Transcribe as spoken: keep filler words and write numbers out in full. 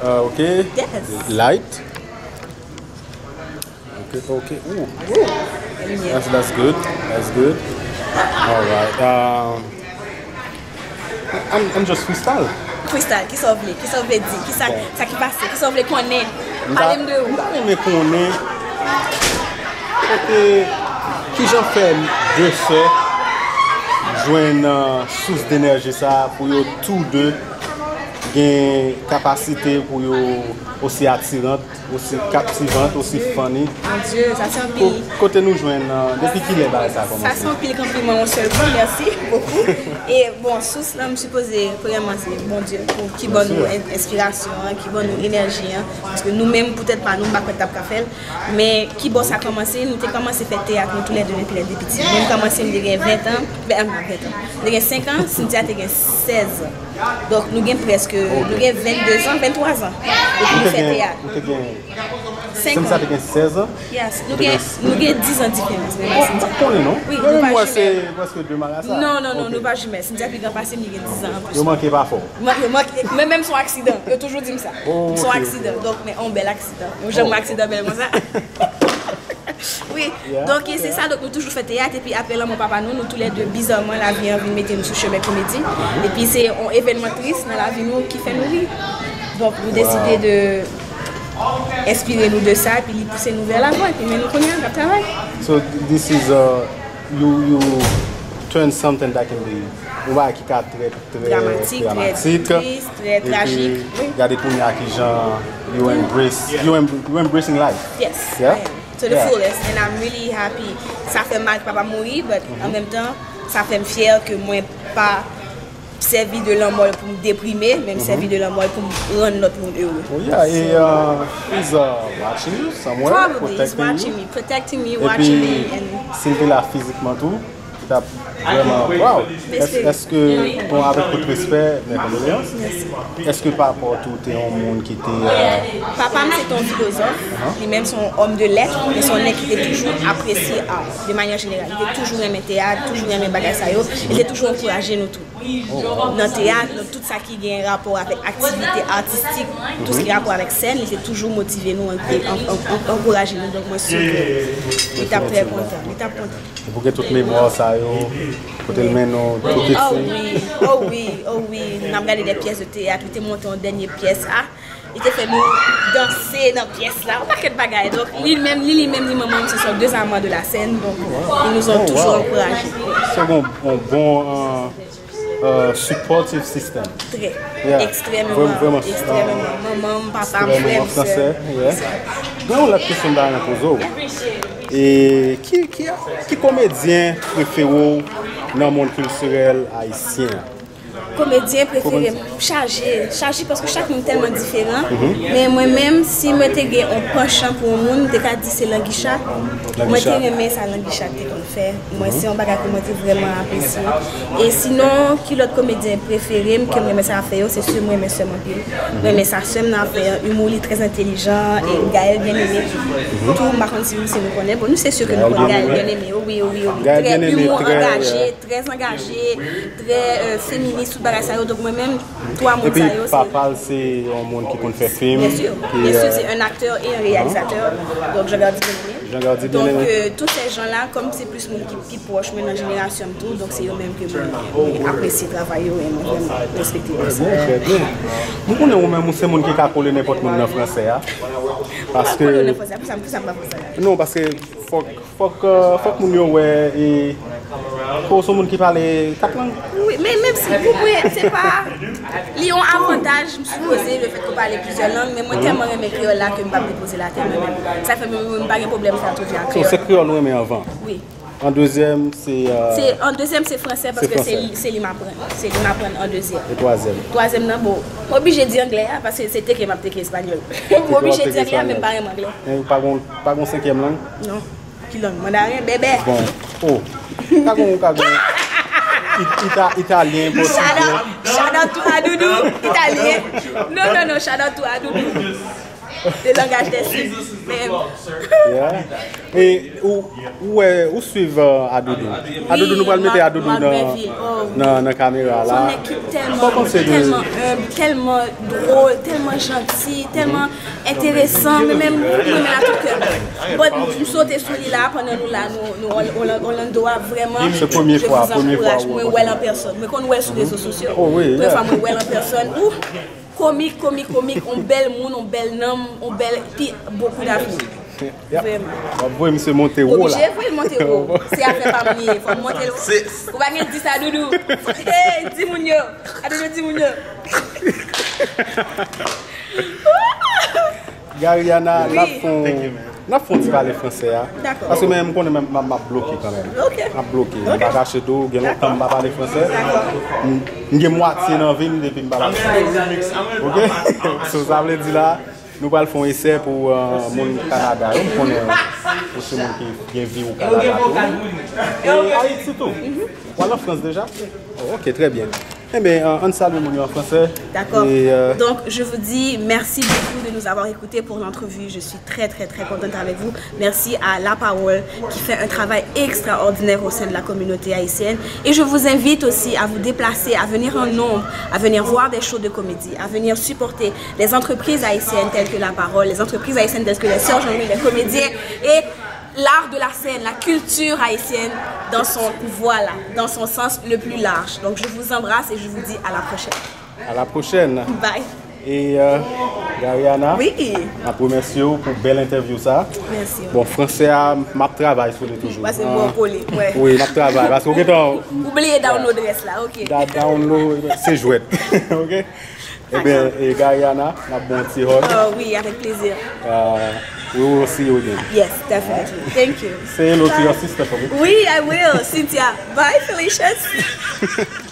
Uh, okay. Yes. Light. Okay, okay. Ooh. Ooh. That's, that's good. That's good. All right. Um, I'm, I'm just freestyle. Freestyle, kisa w vle? Kisa w vle di? Kisa, bon, sa ki pase? Kisa w vle konnen? M ta, pale m de ou. M ta renmen konnen kote, kijan fè de sè jwenn, uh, sous denèji sa pou yo tou de gen kapasite pou yo osi atirant, osi kaptivan, osi funny. Mon Dieu, sa se anpil. Ko-, kote nou jwenn, uh, depi kilè bagay sa kòmanse? Sa se anpil konpliman, yon sèl kou, merci beaucoup. E bon, sous la, m sipoze, premyèman, se Bondye pou ki ban nou en-, enspirasyon an, ki ban nou enèji an. Paske nou menm, poutèt pa nou, m pa kwè n t ap ka fè l. Men ki bò sa kòmanse? Nou te kòmanse fè teyat, nou toulède, depi lè n te piti. Mwen, m kòmanse, m te gen ven an, ben, m pa ven an. M te gen senk an, Cynthia te gen sèz an. Donk, nou gen prèske, nou gen vennde zan, venntwa zan. Depi nou fè teyat. Ou te gen, ou te gen, senk an. Cynthia te gen sèz an? Yes, nou gen, nou gen diz an diferans, menm si. Oh, m pa konnen, non. Wi, nou pa jimèl. Mwen, mwen, se prèske de marasa. Non, non, non, nou pa jimèl. Cynthia pi gran pase m, li gen diz an anplis. Yo manke pa fò. Yo manke, men menm se yon aksidan. Yo toujou di m sa. Oh, se yon aksidan. Donk, men yon bèl aksidan. Yon janm aksidan bèl konsa. Wi. Donk, se sa. Donk, nou toujou fè teyat. Epi apre lanmò papa nou, nou toulède, bizarman, lavi an vin mete nou sou chemen komedi. Epi se yon evènman tris nan lavi nou ki fè nou ri. Donk, nou deside de enspire nou de sa, epi li pouse nou vè lavan, epi men nou kounye a, n ap travay. So, this is, uh, you, you turn something that can be, yon bagay ki ka trè, trè dramatik, trè tris, trè trajik. Epi, gade kounye a kijan you embrace, you em-, you embracing life. Yes, I am. To the fullest, and I'm really happy. Sa fè m mal ke papa m mouri, but an menm tan, sa fè m fyè ke mwen pa sèvi de lanmò l pou m deprime, men m sèvi de lanmò l pou m rann lòt moun ere. Oh, yeah, e, uh, he's, uh, watching you somewhere, probably, he's protecting you. Watching me, protecting me, watching me, and epi, si l te la fizikman tou, li t ap vrèman, wow. Èske, èske, bon, avèk tout respè, mes condoléances, èske papa w tou te yon moun ki te, uh, papa m se te yon filozòf, li menm se yon homme de lettres, men se yon nèg ki te toujou apresye art, de manière générale. Li te toujou renmen teyat, toujou renmen bagay sa yo. Li te toujou ankouraje nou tou. Nan teyat, nan tout sa ki gen rapò avèk aktivite artistik, tout sa ki gen rapò avèk sèn, li te toujou motive nou, an-, an-, an-, an-, ankouraje nou. Donk, mwen si ke li t ap trè kontan. Li t ap kontan. Epi w gen tout memwa sa yo, kote l mennen w tou piti. Oh wi, oh wi, oh wi. N ap gade de pyès de teyat, li te monte yon dènye pyès. Ah, li te fè nou danse nan pyès la, yon pakèt bagay. Donk, li menm, li, li menm, ni manman m, ce sont deux amants de la scène, donc, ils nous ont toujours encouragés. Se yon, yon bon, euh, euh, supportive system. Trè. Yeah. Ekstrèmeman, vrèman, ekstrèmeman. Manman m, papa m, frè m, sè m. Gen yon lòt kesyon m ta renmen poze w. E ki, ki, ki komedyen prefere w nan mond kiltirèl ayisyen an? Komedyen prefere m chaje, chaje paske chak moun tèlman diferan. Men mwen menm, si mwen te gen yon panchant pou yon moun, m te ka di se Languicha. Mwen te renmen sa Languicha te konn fè. Mwen, se yon bagay ke mwen te vrèman apresye. E sinon, ki lòt komedyen prefere m ke m renmen sa ap fè yo, se si m renmen sè m anpil. Mwen renmen sa sè m nan ap fè an, humour li trè entèlijan, e Gaël Bien-Aimé. Tou, m pa konn si, si nou konnen. Bon, nou se si ke nou konnen Gaël Bien-Aimé, wi, wi, wi. Trè humour, angaje, trè angaje, trè, euh, feminis, tout bagay sa yo. Donk, mwen menm, twa moun sa yo, se... Epi papa l se yon moun ki konn fè fim. Bien sûr, bien sûr, c'est un acteur et un réalisateur. Donk, Jean Gardy Bien-Aimé. Jean Gardy Bien-Aimé. Donk, euh, tous ces gens-là, comme c'est plus moun ki pi pwòch mwen nan jenerasyon m tou, donk se yo menm ke mwen, mwen apresye travay yo e mwen vrèman respekte yo. Trè byen, trè byen. M konnen ou menm, ou se moun ki ka kole nenpòt moun nan fransè a. Paske... Kole nan fransè a, pou sa, pou sa m pa fransè a. Non, paske fòk, fòk, euh, fòk moun yo wè, e, ke w se yon moun ki pale kat lang. Wi, men menm si pou mwen, se pa, li yon avantaj, m sipoze, le fèt ke w pale plizyè lang, men mwen tèlman renmen kreyòl la ke m p ap depoze l atè mwen menm. Sa fè mwen, mwen, m pa gen pwoblèm fè antretyen ak kreyòl. So, se kreyòl ou renmen anvan? Wi. An dezyèm, se, euh, se, an dezyèm, se fransè, paske se, se li m aprann. Se li m aprann an dezyèm. E twazyèm? Twazyèm nan, bon, m oblije di anglè a, paske se teke m ap teke espanyòl. M oblije di anglè a, men m pa renmen anglè. Men pa gon, pa gon senkyèm lang? Non. Ki lang? Mandaren? Bèbè? Bon. Oh. Ka gon, ka gon. It-, ita-, italyen, pòtigè. Shout out, shout out to Adoudou, italyen. Non, non, non, shout out to Adoudou. Le langage des signes. Men, yeah. E ou, ou wè, ou swiv uh, Adoudou. Adoudou, nou pral mete Adoudou nan, nan, nan kamera la. Sa yon nèg ki tèlman, tèlman enb, tèlman dwòl, tèlman janti, tèlman enteresan, men menm mwen renmen l a tout kè m. Bon, m sote sou li la pandan nou la, nou, nou Orlando a vrèman. Se premye fwa, premye fwa mwen wè l an pèsòn. Mwen konn wè l sou rezo sosyo. Premye fwa mwen wè l an pèsòn. Ou, Komik, komik, komik, on bèl moun, on bèl nanm, on bèl, pi bokou d'amour. Vrèman. W ap voye misye monte wo la. Oblije voye l monte wo. Se afè pa m li ye, fò m monte l wo. Ou pa gen di sa, Doudou. Hey, di moun yo. A Doudou, di moun yo. Gariana, n ap fè yon, n ap fè yon ti pale fransè a. Paske mwen menm m konnen m ap bloke kanmenm. M ap bloke. M pa kache tou, gen lontan m pa pale fransè. M gen mwatye nan vi m depi m pa pale fransè. Ok? So, sa vle di la, nou pral fè yon esè pou uh, moun Kanada yo. M konnen ou se moun ki gen vi ou Kanada tou. E Ayiti tou. Ou al an Frans deja? Oh, ok, très bien. Enben, uh, ann salye moun yo an fransè. D'accord. Et, euh, donc, je vous dis merci beaucoup de nous avoir écoutés pour l'entrevue. Je suis très, très, très contente avec vous. Merci à La Parole qui fait un travail extraordinaire au sein de la communauté haïtienne. Et je vous invite aussi à vous déplacer, à venir en nombre, à venir voir des shows de comédie, à venir supporter les entreprises haïtiennes telles que La Parole, les entreprises haïtiennes telles que les Sœurs Jean-Louis, les comédiens et l'art de la scène, la culture haïtienne dans son, voilà, dans son sens le plus large. Donc je vous embrasse et je vous dis à la prochaine. À la prochaine. Bye. E uh, Gariana, wi, m ap remèsye w pou bèl entèvyou sa. Mèsi. Bon, fransè a, m ap travay sou li toujou. Paske m bon kole, wi. Wi, m ap travay. Paske ou gentan. Ou bliye download rès la, ok. Da, download, se jwèt. Ok? Ebyen, e Gariana, n ap bon ti hug. Oh wi, avec plaisir. Uh, we will see you again. Yes, definitely. Thank you. Say hello to your sister for me. Oui, I will. Cynthia. Bye, Felicious.